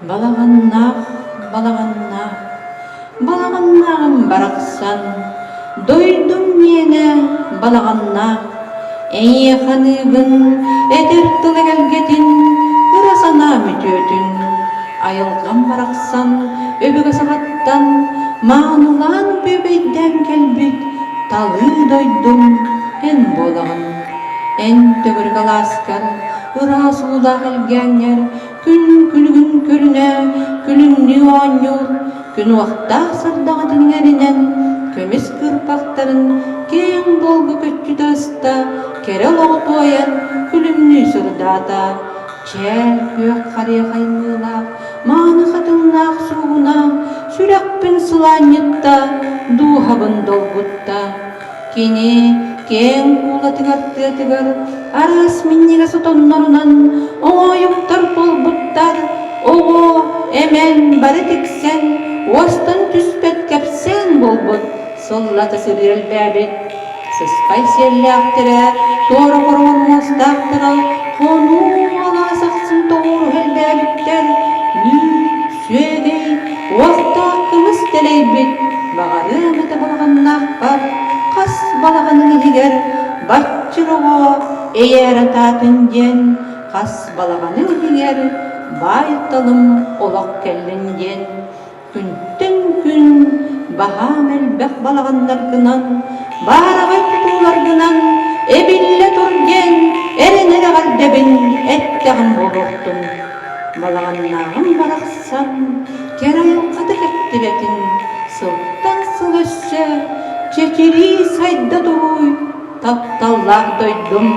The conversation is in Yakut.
Балаҕаннаах, балаҕаннаах, балаҕаннааҕым барахсан, дойдум миэнэ балаҕаннаах, эйиэхэ аныыбын этэр тыл эгэлгэтин, ыра санаам үтүөтүн. Айылҕам барахсан өбүгэ саҕаттан маанылаан бүөбэйдээн кэлбит талыы дойдум эн буолаҕын. Эн төгүрүк алааскар, ыраас уулаах элгээҥҥэр Күн күлүгүн көрүнэ күлүмнүү оонньуур, күн уохтаах сардаҥатын иҥэринэн, көмүс кыырпахтарын киэҥ долгу көччүтэ ыста, кэрэ олоҕу туойан күлүмнүү сырдаата. Чээл күөх харыйа хаймыылаах, мааны хатыҥнаах суугуна сүрэхпин сылаанньытта, дууһабын долгутта. Кини киэҥ куулатыгар тыатыгар араас минньигэс отоннорунан оҥоойуктар туолбуттар, оҕо, эмэн бары тиксэн, уостан түспэт кэпсээн буолбут сыллата сырыы элбээбит. Сыспай сиэллээхтэрэ, туора хороҕор муостаахтара хонуу алаас ахсын тоҕуоруһа элбээбиттэр, үүт, сүөгэй, уохтаах кымыс дэлэйбит, баҕарыам этэ балаҕаннаахпар, хас балаҕанын иһигэр баччыр оҕо эйээр атаатын диэн, хас балаҕанын иһигэр баай-талым олох кэллин диэн Күнтэн күн баһаам элбэх балаҕаннаргынан, баараҕай тутууларгынан эбиллэ тур диэн эрэнэр эҕэрдэбин эттэҕим буолуохтун. Балаҕаннааҕым барахсан кэрэ айылҕата кэптибэтин, сылтан сыл өссө чэчирии сайда туруй, тапталлаах дойдум.